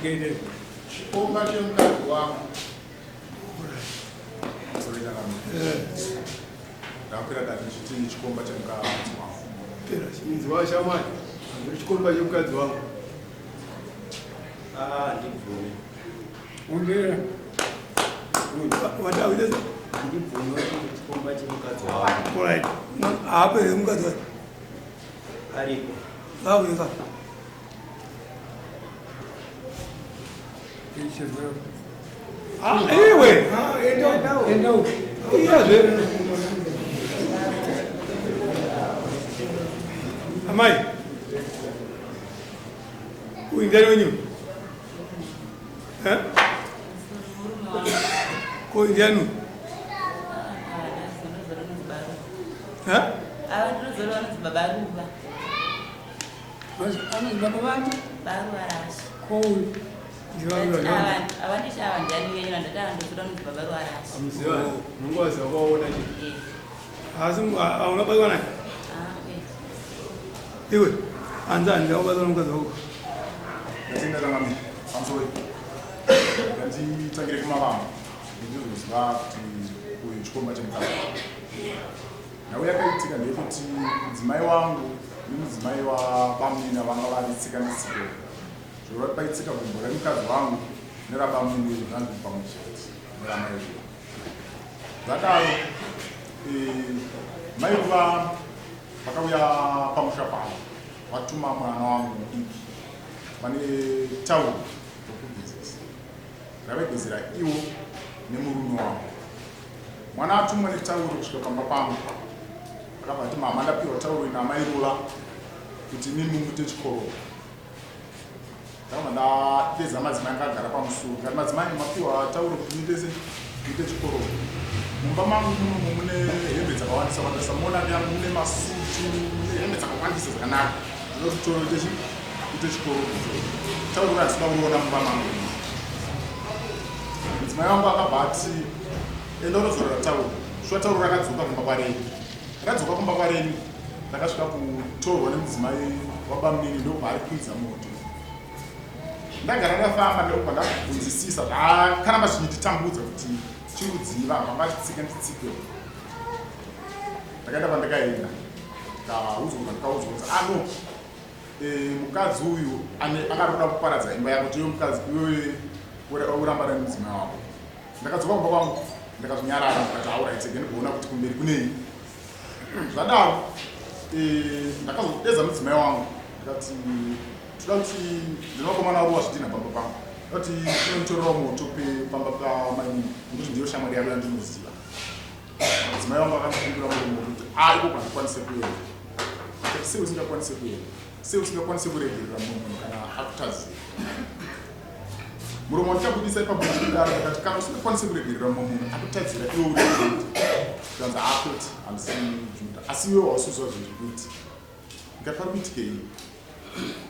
Okay, Chikomba chemukadzi wangu. Ndakwira dare ndichiti chikomba chemukadzi wangu. Pera. Inzwa shamwari, ndiri chikomba chemukadzi wangu. Ah, ndibvume. Undira. Watakuita Ndibvume kuti chikomba chemukadzi wangu. Alright. Hapo here mukadzi wacho. Aripo. Vakuika. Ah, iwe. Enda uko. Iyazve. Amai. Uyu ndiani wenyu? Eh? Ko ndiani? Eh? Ava ndinozora vanonzi baba Ruva. Anonzi baba vani? Baruva Rashe. Ko uyu. Ndivaruva. Ava ndichi ava ndiani wenyu vandati ava ndozora vanonzi baba Ruva Rashe. Amuziva, unongowaziva kwaona chii. Eh. Asi hauna kubatwa naye? Ah, okay. Iwe. Anza handina kubatwa nomukadzi wako. Ndatenda changamire. Pamusoro. Nganditangire kumavambo. Ndizoziva kuti uyu chikomba chemukadzi wangu. Nhau yakaitika ndeyekuti mudzimai wangu nemudzimai wabamunini vanga vari tsika netsika. Zvoreva paitsika gumbo remukadzi wangu nerabamunini zvanzi pamwe chete neramai ruva. Zvadaro mai ruva vakauya pamusha pavo vatuma mwana wangu mudiki vane tauro rokugezesa ravaigezera iwo nemurume wangu. Mwana atumwa netauro kusvika pamba pangu akabva ati, mama, ndapiwa tauro ina amai Ruva kuti imimi muite chikororo. Ndakabva ndapedza madzimai anga agara pamusuwo, ndikati, madzimai, mapiwa tauro kuti muite se muite chikororo. Mumba mangu munomu mune hembe dzakawandisa wandisa, muona yangu mune masutu, mune hembe dzakawandisa dzakanaka. Ndinoti toro ite chikororo, tauro handisida kuriona mumba mangu. Mudzimai wangu akabva ati, enda unozorora tauro. Shuwa tauro rakadzoka kumba kwareni. Radzoka kumba kwareni, ndakasvika kutorwa nemudzimai wabamunini, ndobva ari kwidza moto. Ndagara ndafamba, ndobva ndabvunzisisa zvakaramba zvichinditambudza kuti chirudziva vangachitsika nditsike. Ndakaenda pandakaenda, ndikaudzwa ndikaudzwa kuti ano mukadzi uyu akari kuda kuparadza imba yako, kuti iwe mukadzi iwewe uramba nemudzimai wako. Ndakadzoka kumba kwangu, ndakazvinyarara, ndikati alright, ndikuona kuti kumberi kunei. Zvadaro ndakazodedza mudzimai wangu, ndikati toda kuti ndinovakomana varuwa zvidhina pamba pangu, ndati tinomutorera moto pamba pamainini nekuti ndiyo shamwari yako yandinoziva. Mudzimai wangu akandipindura muromo kuti a iko kwandikwanise kuenda. Ndikati sei usingakwanise kuenda? Sei usingakwanise kuregerera mumwe munhu kana akutadzira? Muromo wandichabudisa ipapo ndichidaro, ndakati kana usingakwanise kuregerera mumwe munhu akutadzira, iwe uri Juda. Zvikanzi haakoti, handisi Juda, asi iwe wausiziva zvinhu zviri kuitika. Ndikati pari kuitikei?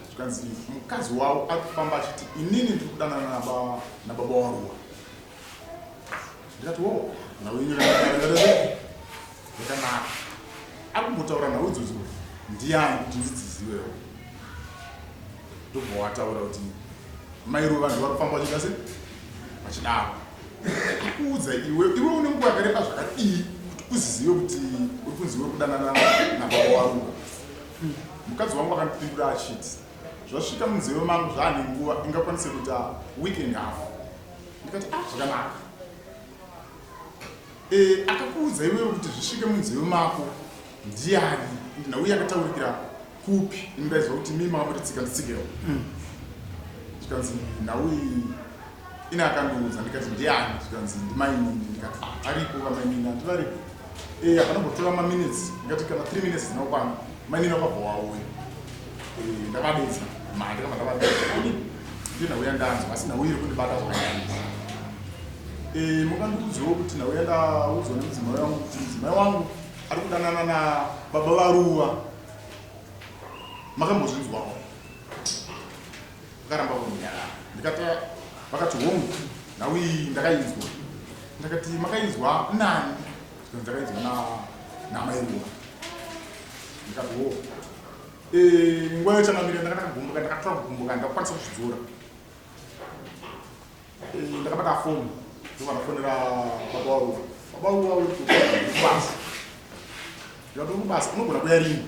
Zvikanzi mukadzi wavo ari kufamba achiti inini ndiri kudanana nababa waRuwa. Ndikati wo nhau yenyu yakanaka. Ari kumbotaura nhau idzodzo ndiani kuti ndidzizivewo? Ndobva wataura kuti mai Ruva vanhu vari kufamba vachiita se vachidaro. Akuudza iwe, iwe une nguva yakareba zvakadii kuti uzizive kuti uri kunzi uri kudanana nababa waRuva? Mukadzi wangu akandipindura achiti zvasvika munzeve mangu zvaane nguva ingakwanise kuita week and half. Ndikati ah, zvakanaka. Akakuudza iwewe kuti zvisvike munzeve mako ndiani? Nhau yakataurikira kupi? Ini ndaiziva kuti mii makamboti tsika nditsikewo. Zvikanzi nhau iyi ine akandiudza. Ndikati ndiani? Zvikanzi ndimainini. Ndikati ah, aripo vamainini? Handi varipo. Hapana kumbotora maminutes, ndikati kana 3 minutes dzinokwana, mainini wakabva wauya. Ndakadedza mari, ndakabva ndavadedza, ndiyo nhau yandanzwa, asi nhau iri kundibata zvakanyanyisa. Mukandiudzawo kuti nhau yandaudzwa nemudzimai wangu kuti mudzimai wangu ari kudanana nababa vaRuva, makambozvinzwawo? Vakaramba kundinyarara. Ndikati, vakati hongu, nhau iyi ndakainzwa. Ndakati makainzwa nani? Ndakainzwa namai Ruva. Ndikati wo nguva yochangamira ndakataka kugumbuka, ndakatora kugumbuka, ndakakwanisa kuzvidzora. Ndakabata foni ndobva ndafonera baba waruva. Baba waruva uri kubasa. Ndikati uri kubasa unogona kuya rini?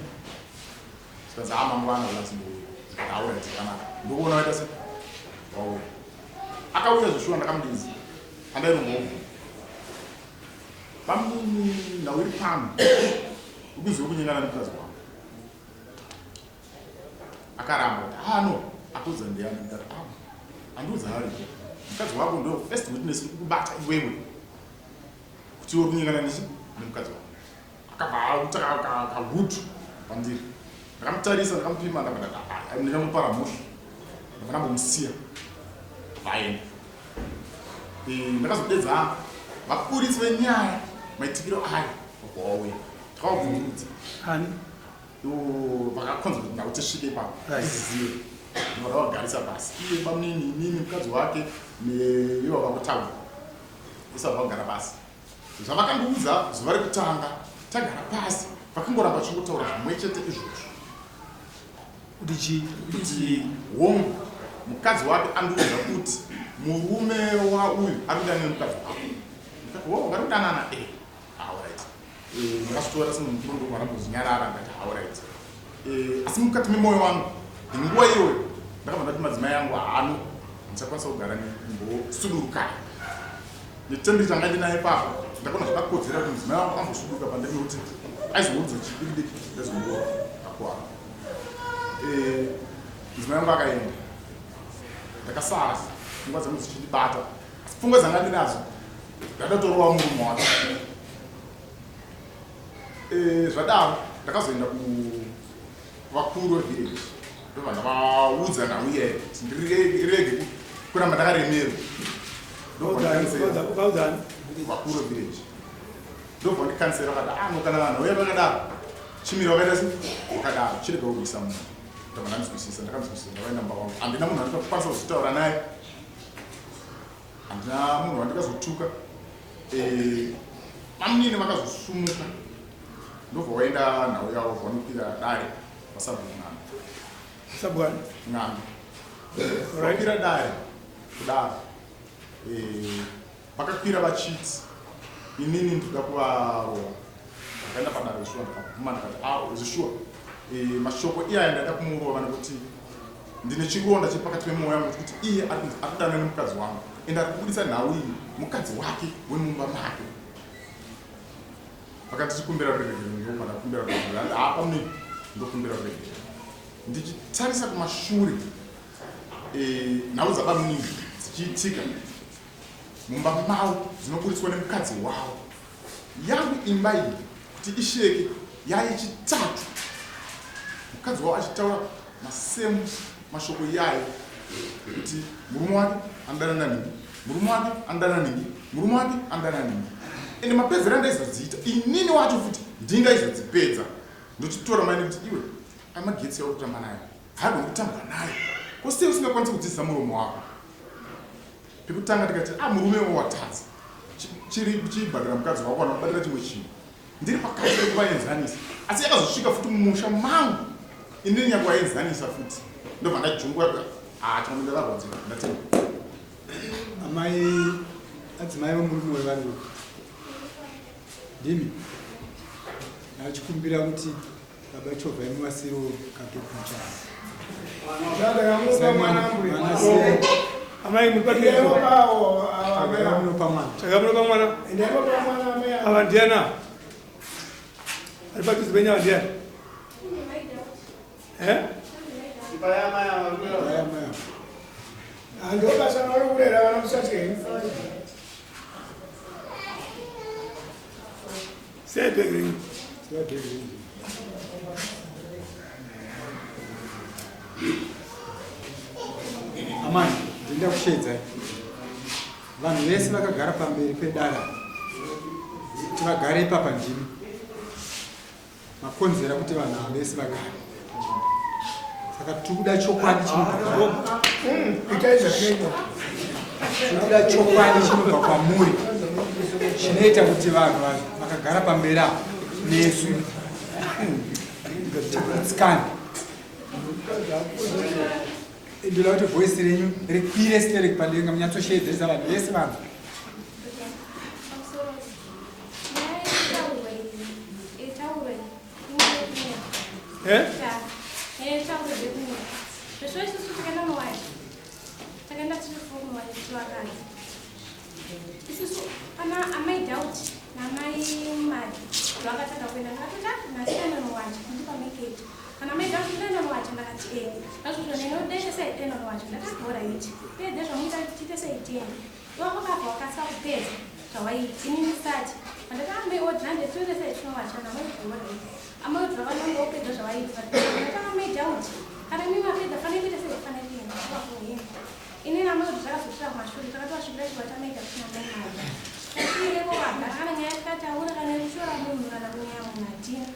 Zvikanzi haa mangwana uya sindouya. Ndikati auya zvakanaka. Ndokuona waita se wauya. Akauya zveshuwa ndakamudinzi andairombobva. Bamnini nhau iri pano ukunzi uri kunyengana nemukadzi wangu. Akaramba kuti ah no akuudza ndiyani ndikati ah andiudza aripo mukadzi wako ndo first witness iri kukubata iwewe kuti iwe kunyengana nechi nemukadzi wako akabva auta kagutu pandiri ndakamutarisa ndakamupima ndabva ndati ah, ndingamupara mhosva ndabva ndambomusiya vaenda ndakazodedza vaburitsi venyaya maitikiro ayo vabva wauya takavabvunzurudza Ani? Vakakonza kuti nhau tisvike ipapo tizive ndobva vagarisa pasi iye bamunini inini mukadzi wake neivo vakutaura isabva vagara pasi zvavakandiudza zuva rekutanga tagara pasi vakangoramba vachingotaura zvimwe chete izvozvo Kuti chii? Kuti hongu mukadzi wake andiudza kuti murume wauyu ari kudanana nemukadzi wako. Ndikati wo vari kudanana e alright. Ndakazvitora semunhu mukuru ndobva ndambozvinyarara ndikati alright. Asi mukati memoyo wangu nguva iyoyo ndakabva ndati madzimai angu haano ndichakwanisa kugara ndimbosudurukai netemberi changa ndinaye ipapo ndakaona zvakakodzera kuti mudzimai wangu ambosuduruka pandiri nekuti aizoudza chidiki diki ndazonguva akwana. Mudzimai wangu akaenda ndakasara pfungwa dzangu dzichindibata asi pfungwa dzanga ndinadzo ndadatorova murume wacho. Zvadaro ndakazoenda kuvakuru vevillage ndobva ndavaudza nhau iyayo kuti ndirege kuramba ndakaremerwa. Ndobva vakuru vevillage ndobva ndikansera vakati ah no kana vanhu vauya vakadaro chimiro vakaita se wakadaro chirega kurwisa munhu. Ndobva ndanzwisisa ndakanzwisisa ndavaenda mumba wangu handina munhu andikakwanisa kuzvitaura naye handina munhu wandikazotuka. Bamunini vakazosumuka ndobva waenda nhau yavo vanokwira dare vasabhuku n'anga. Sabhuku n'anga vakwira dare kudaro vakakwira vachiti inini ndinoda kuvarova. Ndakaenda padare zvishuwa ndikabvuma ndikati ah zvishuwa mashoko iyaya ndaida kumurova nekuti ndine chironda chiri pakati pemwoyo wangu kuti iye ari kunzi ari kudanana nemukadzi wangu ende ari kubudisa nhau iyi mukadzi wake wemumba make. Vakati chikumbira ruregerero ndobva ndakumbira ruregerero hapa mune ndokumbira ruregerero ndichitarisa kumashure nhau dzabamunini dzichiitika mumba mavo dzinoburitswa nemukadzi wavo. Yangu imba iyi kuti isheke yaichitatu mukadzi wavo achitaura masemu mashoko iyayo kuti murume wake anodanana nhingi, murume wake anodanana nhingi, murume wake anodanana nhingi. Ende mapedzero andaizodziita inini wacho futi ndingaizodzipedza ndochitora mai nekuti iwe amagetsi yauri kutamba nayo haagoni kutambwa nayo ko sei usingakwanisi kudzidzisa muromo wako. Pekutanga ndikati ah murume iwe watadza chiri chibhadhara mukadzi wako kana kubatira chimwe chinhu ndiri pakati pekuvaenzanisa asi yakazosvika futi mumusha mangu inini nyakuvaenzanisa futi ndobva ndajungwa ah chimwe ndakarwadziwa ndatenda. Amai adzimai vemurume wevanhu ndimi ndachikumbira kuti baba chovha imi vasiro kapepucha. Amai munopa mwana. Chakamunopa mwana. Ava ndiana? Ari padhuze penyu ava ndiani? Eh? Ndo basa vari kurera vana musatye. Sei bhegi renyu? Amai, ndinoda kusheedzai vanhu vese vakagara pamberi pedara kuti vagare ipapa. Ndimi makonzera kuti vanhu ava vese vagare, saka tiri kuda chokwadi chinobva kwamuri. Itai zvazvinoitwa. Tiri kuda chokwadi chinobva kwamuri chinoita kuti vanhu vakagara pamberi apa nesu tigutsikane. Ndoda kuti voice renyu rikwire sterek padenga munyatsosheedzeresa vanhu vese vanzwa. Eh? Isusu ana amai Doubt namai Mari vakatanga kuenda ndakatoti ah nhasi nowacha ndipa meketi kana amai Doubt ndaenda nowacha ndakati eh azvozvo ndinodeshe sei tenda nowacha ndakati alright pedze zvamuita tiite sei tenda iwe wakabva wakasika kupedza zvawaiti ini ndisati andati amai Audrey hande tiite sei tinowacha namai Audrey amai Audrey vakanonga wopedza zvawaiti ndakati amai Doubt kana imi mapedza fanai kuita sei fanai kuenda vakuenda Ini namai kuti zvakazosvika kumashure takatosvikira chiva chamaita kusina mai mari. Tasvirepo vagara kana nyaya tikataura kana yekushora munhu kana kunyaya munhu hatina.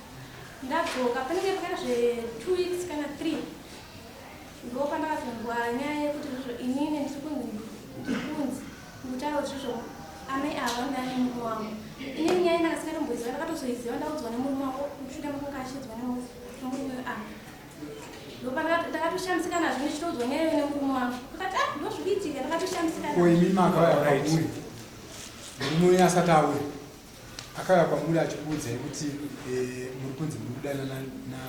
Ndadzoka panenge pakaita zve 2 weeks kana 3 ndo pandakazonzwa nyaya yekuti zvizvo inini ndiri kunzi ndiri kunzi ndikutaura kuti zvizvo amai ava vanoda nemurume wangu. Inini nyaya ndakasingatomboiziva ndakatozoiziva ndaudzwa nemurume wangu mushure mekunge ashidzwa nemurume ah ndakatoshamisika nazvo ndichitoudzwa nyaya iyo nemurume wangu akati ah ndozvikuitika ndakatoshamisika ko imi makauya kwamuri murume uyu asati auya akauya kwamuri achikuudzai kuti eh, muri kunzi muri kudanana na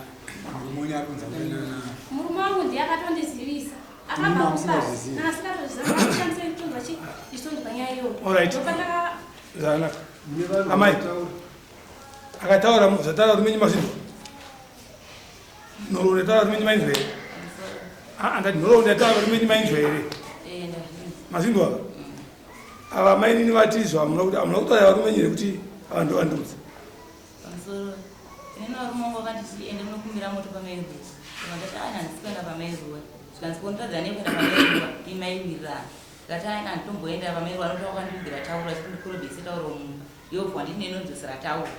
murume uyu ari kunzi akudanana na murume wangu ndiye akatondizivisa akabva kubasa asikatozviziva ndakatoshamisa ndichitonzwa chi ndichitonzwa nyaya iyoyo Alright. Zvakanaka. Amai akataura zvataura rumenyi mazvinzwa Nhoroondo yataura varume mainzwa here? Ah, ndati nhoroondo yataura varume mainzwa here? Eh, Mazvinzwa? Ava mainini vati izvo hamuna kuti hamuna kutaura varume here kuti ava ndo vandudzi. Pamusoro. Ini varume vangu vakati ende munokumbira moto pamairuwa. Ndikati ah handisi kuenda pamairuwa. Zvikanzi ko ndotadza nei kuenda pamairuwa imaiwirirana. Ndikati ah handitomboenda pamairuwa anotoda kwakandivigira tauro achikundikorobhese tauro mumba. Iwe bva wanditi nenodzosera tauro.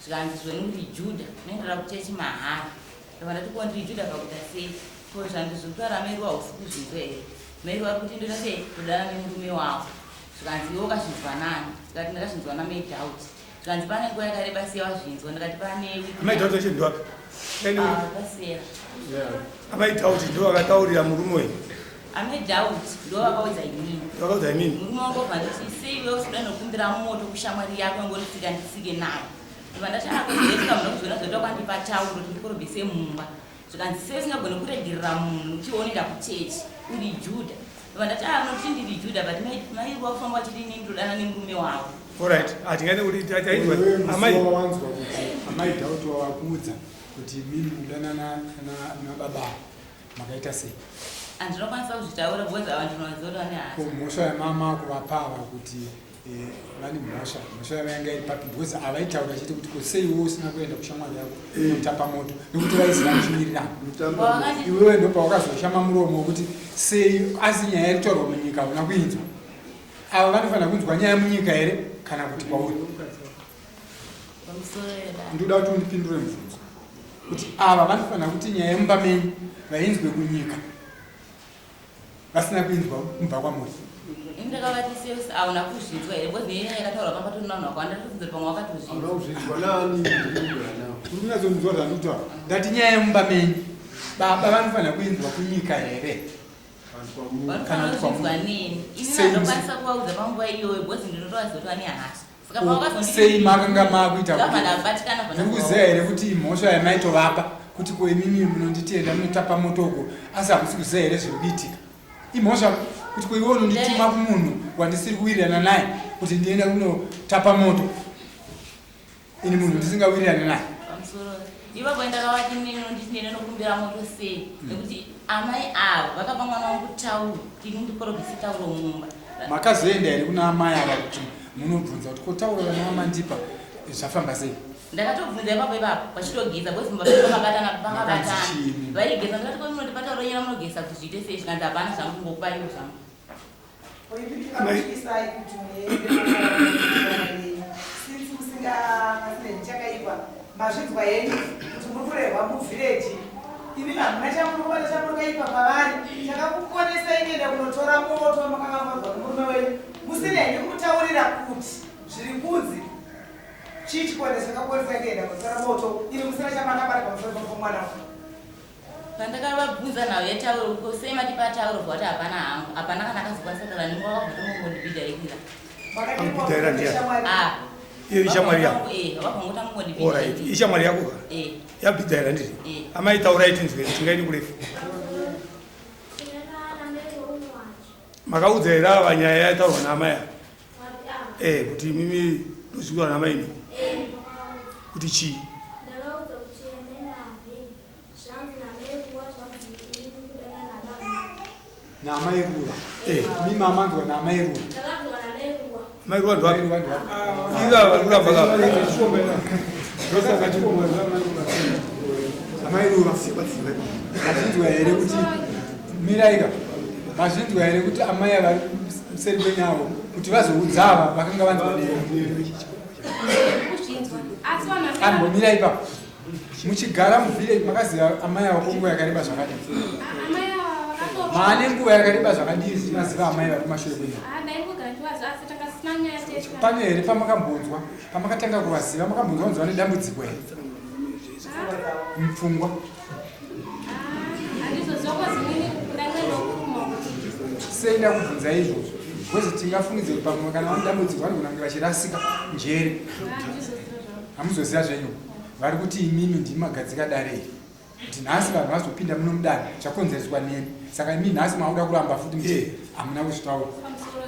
Zvikanzi zvoni uri Juda unoendera kuchechi mahara. Ndobva ndati ko ndiri Juda pakuita sei? Ko zvanzi zviri kutaura Mary hausi kuzvinzwa here? Mary vari kuti ndoita sei? Ndodana nemurume wavo. Zvikanzi iwe wakazvinzwa nani? Ndikati ndakazvinzwa naMai Doubt. Zvikanzi pane nguva yakareba sei wazvinzwa? Ndikati pane wiki. Amai Doubt vacho ndiwapi? Ah, pasera. Amai Doubt ndivo vakataurira murume uyu. Amai Doubt ndivo vakaudza inini. Vakaudza inini. Murume wangu obva nditi sei iwe usikuda nokumbira moto kushamwari yako ingonditsika nditsike nayo. Ndobva ndati ah kuzviita munhu kuzviona zvoita kwandipa tauro kuti ndikorobhese mumba. Zvikanzi sei usingagoni kuregerera munhu kuti unoenda kuchechi uri Juda. Ndobva ndati ah unoti ndiri Juda but mai mai kufamba vachiti inini ndodana nemurume wavo. Alright, hatingani kuti tainzwa amai wanzwa kuti amai Doubt wakuudza kuti mimi mudanana nababa makaita sei handinokwanisa kuzvitaura because ava ndinovaziva kuti vane hasha mhosva yamama kuvapa ava kuti eh, vane mhosva mhosva yavo yanga iri papi because havaitaura chete kuti ko sei iwe usina kuenda kushamwari yako eh. kutapa moto nekuti vaiziva muchiwirirana iwewe ndopawakazoshama muromo wekuti sei asi nyaya iri kutaurwa munyika hauna kuinzwa ava vanofanira kunzwa nyaya munyika here kana kuti kwauri Ndoda kuti undipindure mubvunzo kuti ava vanofanira kuti nyaya yemumba menyu vainzwe kunyika vasina kuinzwa kubva kwamuri. Ndakavati sales hauna kuzvinzwa here because nenyaya yakataurwa pamba toti vanhu vakawanda totobvunza pamwe wakatozvinzwa. Kuzvinzwa nani? Uri kunyatsonzwa zvandikutaura. Ndati nyaya yemumba menyu baba vanofanira kuinzwa kunyika here? Vanofanira kuzvinzwa neni. Ini ndokwanisa kuvaudza panguva iyoyo because ndinotovaziva kuti vane hasha. Sei makanga makuita kuziva here kuti imhosva yamaitovapa kuti ko imimi munonditenda munotapa moto uko asi hamusi kuziva here zviri kuitika imhosva kuti ko iwe unondituma kumunhu wandisiri kuwirirana naye kuti ndiende kunotapa moto ini munhu ndisingawirirane naye ipapo ndakavati ndinene nokumbira moto sei nekuti amai avo vakapa mwana wangu tauro kuti ini ndikorobhise tauro mumba makazoenda here kuna amai ava kuti munobvunza kuti ko tauro vana vamandipa zvafamba sei ndakatobvunza ipapo ipapo vachitogeza because mumba medu vakabatana vakabatana vaigeza ndakati ko munondipa tauro renyu ramunogeza kuti zviite sei zvikanzi hapana zvangu kungokupa ivo zvangu Mazvinzwa henyu kuti muri kurehwa muvhireji imi hamuna chamurikubata chamurikaipa pavari chakakukonesai kuenda kunotora moto wamakanga manzwa nemurume wenyu musina henyu kumutaurira kuti zviri kunzi chii chikoneso chakakukonesai kuenda kunotora moto imi musina chamakabata pamusoro pemwana. Pandakavabvunza nhau yetauro ko sei matipa tauro vati hapana hangu hapana kana akazokwanisa kutaura neni vakabva tomongondibhidhairira. Akubhidhaira ndiani? Ah. Iyo ishamwari yako? Eh, vakabva ngoti Alright, ishamwari yako ka? Eh. Yabhidhaira ndizvo? Eh. Amai taurai tinzwe, tingaidi kurefu. Makaudza here ava nyaya yataurwa naamai ava? Eh, kuti imimi ndozvikura naamai imi? Kuti chii? Ndakaudza kuti endai naAbheri, zvanzi naMai zvanzi ini kudana nababa. Naamai Ruva. Eh. Mimi mamanzwa naamai Ruva. Ndakanzwa naMai Ruva. Mai Ruva ndovapi? Iva vari kuramba kava. Amai Ruva. Mazvinzwa here kuti miraika. Mazvinzwa here kuti amai ava vari kuseri kwenyavo kuti vazoudza ava vakanga vanzwa nei? Kuzvinzwa. Asi vanhu Ambomira ipapo. Muchigara muvillage makaziva amai ava kwenguva yakareba zvakadii? Amai ava vakatoroorwa. Maane nguva yakareba zvakadii tichivaziva amai vari kumashure kwenyu? Ah, ndaingogara ndichivaziva asi tanga tisina nyaya tese. Pane here pamakambonzwa pamakatanga kuvaziva makambonzwa kunzi vane dambudziko here mupfungwa? Handizoziva kwazi inini ndaingoendawo kuruma uko. Sei ndakubvunza izvozvo? Because tingafungidze kuti pamwe kana vane dambudziko vanogona kunge vachirasika njere. Ah, handizoziva zvangu. Hamuzoziva zvenyu. Vari kuti imimi ndimi magadzika dare iri. Kuti nhasi vanhu vazopinda muno mudare zvakonzereswa nemi. Saka imi nhasi makuda kuramba futi muchiti hamuna kuzvitaura. Pamusoro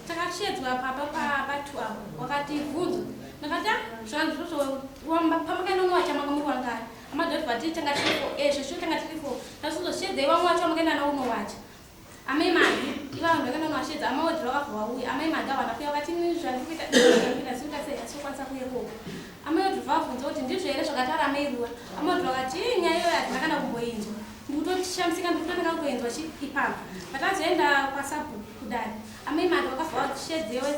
takashedzwa papa pabatu apo wakatibvunza ndakati "Ah, zvanzi zvozvo pamakaenda unowacha manga muri wangani amadhoti vati tanga tiri fo eh zvesho tanga tiri fo ndasizoshedzei vamwe vacho vamakaenda navo unowacha amai magi iva vanhu vakaenda unovashedza amai odhi vakabva vauya amai magi havana kuuya vakati "Ini zvandikuita zvandikuita sikuita sei asokwanisa kuuya ikoko amai odhi vabvunza kuti ndizvo here zvakataura amai ruwa amai odhi vakati "Ii, nyaya iyoyo hatina kana kumboinzwa ndikutoshamisika ndikutotanga kutoinzwa chi ipapo patazoenda kwasabhuku kudare amai magi vakabva vashedzewa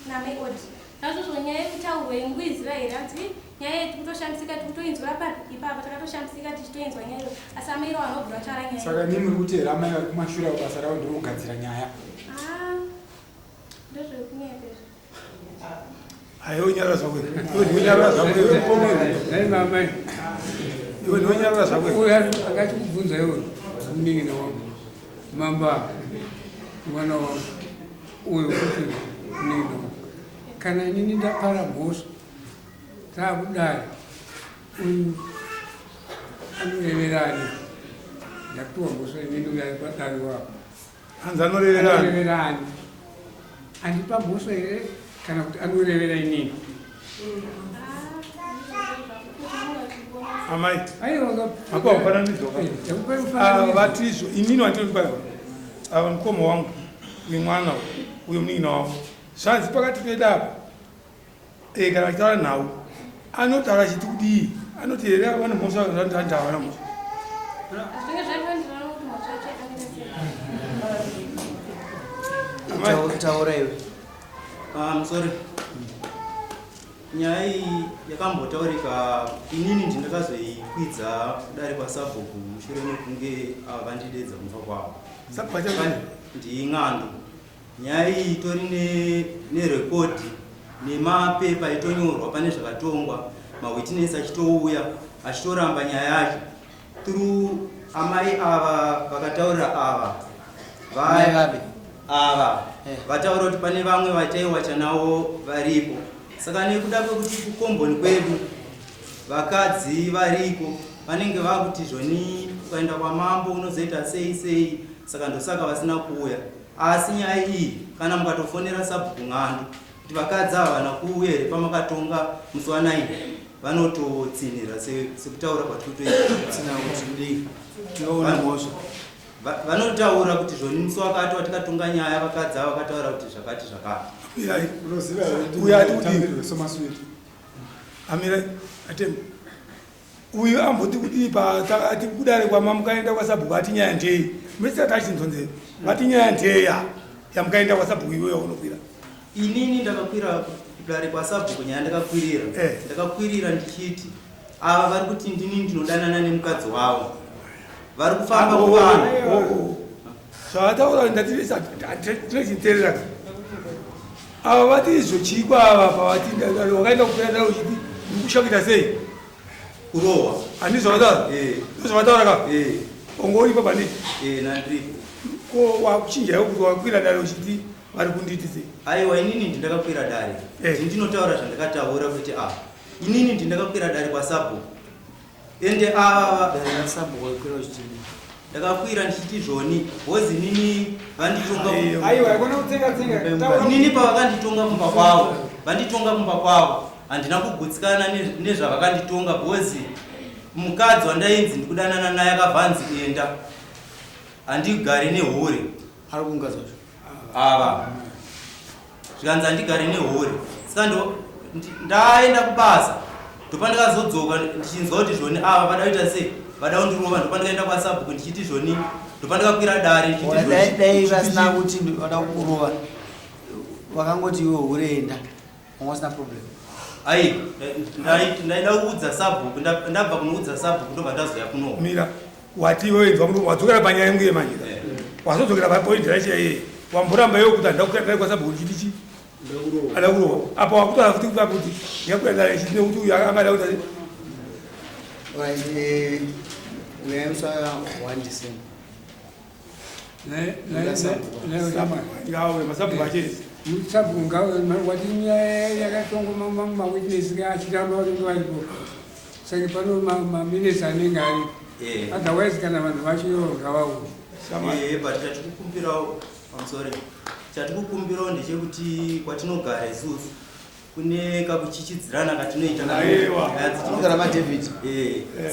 namai odhi naizvozvo nyaya yekutaurwa inguiziva here hanzi nyaya iyi tikutoshamisika tikutoinzwira papi ipapo takatoshamisika tichitoinzwa nyaya iyo asi amai ro vanobvira vataura nyaya Saka imi muri kuti here amai vari kumashure avo basa ravo nderokugadzira nyaya? Ah, ndozvekunyepa izvo. Aiwe nyarara zvako. Iwe ndiwe nyarara zvako. Dai mama. Iwe ndiwe nyarara zvako. Uyu akachikubvunza iwe munin'ina wangu. Mamba mwana wangu. Uyu futi munin'ina wangu. Kana inini ndapara mhosva taakudai uyu anoreverani ndapiwa mhosva inini uyu ari padare wako. Hanzi anoreverani. Anoreverani. Andipa mhosva here kana kuti anorevera inini? Amai. Aiwa Apa mufananidzo ka. Ah, vati izvo inini wandinotipa ava mukoma wangu uyu mwana uyu, uyu munin'ina wangu zvanzi pakati pedu apa eh, kana vachitaura nhau anotaura achiti kudii anoti here vane mhosva vanti havana mhosva Zvinenge zvaitoenderana kuti mhosva yacho yakamira sei. Taura iwe. Sorry. Nyaya iyi yakambotaurika inini ndindakazoikwidza kudare kwasabhuku mushure mekunge ava vandidedza kumba kwavo. Sabhuku acho Nding'ando. Nyaya iyi itori nerekodhi nemapepa itonyorwa pane zvakatongwa mawitness achitouya achitoramba nyaya yacho through amai ava vakataurira ava Amai vapi? Ava vataura kuti pane vamwe vataiwacha navo varipo saka nekuda kwekuti kukomboni kwedu vakadzi variko vanenge vakuti zvoni ukaenda kwamambo unozoita sei sei saka ndosaka vasina kuuya asi nyaya iyi kana mukatofonera sabhuku ng'andu kuti vakadzi ava havana kuuya here pamakatonga musi wa 9 vanototsinhira sekutaura kwatikutoita Tinoona mhosva. Vanotaura kuti zvoni musi wakati watikatonga nyaya vakadzi ava vakataura kuti zvakati zvakati. Unoziva here kuti Uyu ati kudii? mutambiri weSomasuit? Amira atemba. Uyu amboti kudii ati kudare kwamamukaenda kwasabhuku ati nyaya ndei. Mese tachinzonze. Vati nyaya ndeya yamukaenda kwasabhuku iwewe unokwira. Inini ndakakwira kudare kwasabhuku nyaya ndakakwirira. Ndakakwirira ndichiti ava vari kuti ndini ndinodanana nemukadzi wavo. Vari kufamba kuvanhu. Zvavataura ndati tinochinzerera. Ava vati izvo chii kwaava pavati wakaenda kukwira dare uchiti ndikushakita sei? Kurohwa. Handizvo zvavataura? Eh. Ndozvavataura ka? Eh. Ongoripo panditi? Eh, nandiripo. Ko wakuchinja iwe kuti wakwira dare uchiti vari kunditi sei? Aiwa inini ndindakakwira dare. Eh. Ndinotaura zvandakataura kuti ah inini ndindakakwira dare kwasabhuku. Ende ava Dare rasabhuku waikwira uchiti ndakakwira ndichiti zvoni bhozi inini vanditonga Aiwa, haikona kutsenga tsenga. Taura. Inini pavakanditonga kumba kwavo, vanditonga kumba kwavo handina kugutsikana nezvavakanditonga bhozi mukadzi wandainzi ndikudanana naye akabva anzi enda handigare nehure. Ari kunga zvacho. Ava zvikanzi handigare nehure, saka ndaenda kubasa, ndopandakazodzoka ndichinzwa kuti zvoni ava vada kuita sei, vada kundirova. Ndopandakaenda kwasabhuku ndichiti zvoni, ndopandakakwira dare ndichiti Ora, dai vasina kuti vada kukurova, vakangoti iwe hure enda, wanga usina problem. Ai, ndaida kuudza sabhuku, ndabva kunoudza sabhuku, ndobva ndazoya kuno. Mira, wati iwe wenzwa murume wadzokera panyaya yangu yemanje. Wazodzokera papoint racho iye. Wamboramba iwe kuti handida kukwira dare kwasabhuku ndichiti chi? Ada kurohwa. Apa wakutaura futi kuti kuti ndikakwira dare ndichiti nekuti uyu angada kuti Right, uyai musi wa 1 December. Ngawe masabhuku achezi. Sabhuku ngawe wati nyaya yakatongwa mawitness achiramba vanenge varipo, saka pano maminisi anenge aripo. Otherwise kana vanhu vacho ivo ngavauye. But chatikukumbirawo, pamusoro, chatikukumbirawo ndechekuti kwatinogara isusu kune kakuchichidzirana katinoita. Aiwa. Tinogara maDavid.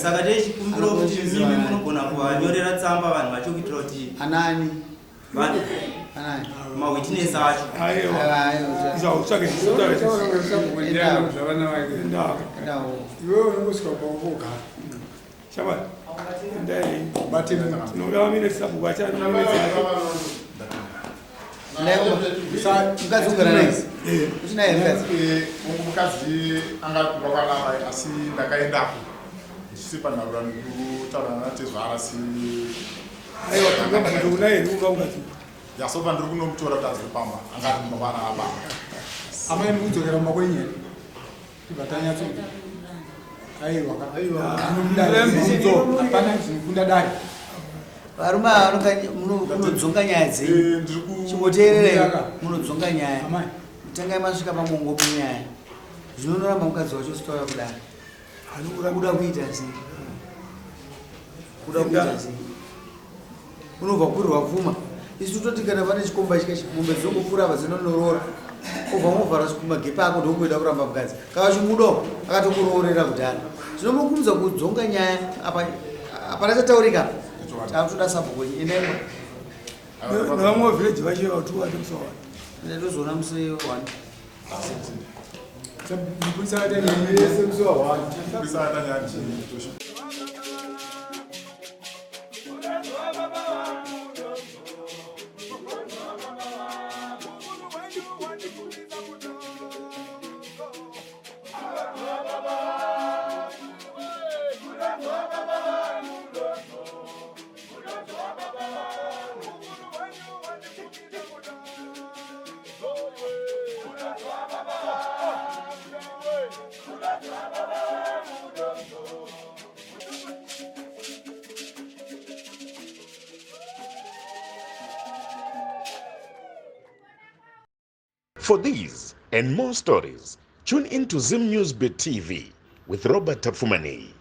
Saka techikumbirawo kuti mimi munogona kuvanyorera tsamba vanhu vacho kuitira kuti Anani? Anani? Mawitness acho. Aiwa. Aiwa, aiwa. Izwa utsvake Sabhuku ndiye vana vake. Ndawo. Ndawo. Iwewe unongosvika paungogara. Shamwari. Ndai. Bate munhu. Tinoda vamire sabhuku achana maminisi ake. Mukadzi ugara naye? Uchinaye mukadzi? Mungu mukadzi anga kumba kwanamai, asi ndakaendako ndichisi panharura nekutaura natezvara si. Aiwa, tanga unaye here kumba mukadzi? Yasopa ndiri kunomutora kuti azori pamba, anga ari kumba kwana baba. Amai, mukudzokera kumba kwenyu here? Tibva tanyatso. Aiwa, hapana zvinokunda dare. Varume ava munodzonga nyaya dzenyu. Chimboteererai, munodzonga nyaya. Amai. Tangai masvika pamongo penyaya. Zvinonoramba mukadzi wacho usitaura kudare. Kuda kuita sei? Kuda kuita sei? Unobva kurirwa pfuma. Isu toti kana pane chikomba chika mombe dzinongopfuura apa dzinonorora. Obva movhara magepe ako ndokungoida kuramba mukadzi. Kana chimudo akatokuroorera kudhara. Zvinomukumudza kudzonga nyaya apa hapana chataurika. Takutoda sabhuku wenyu. Endai. Nevamwe village vacho vatu vatemusawana. Ndatozoona musi 1. Mupurisa akaita nyaya yese musi wa 1. Mupurisa akaita nyaya. For these and more stories, tune in to Zim News Bit TV with Robert Tafumani.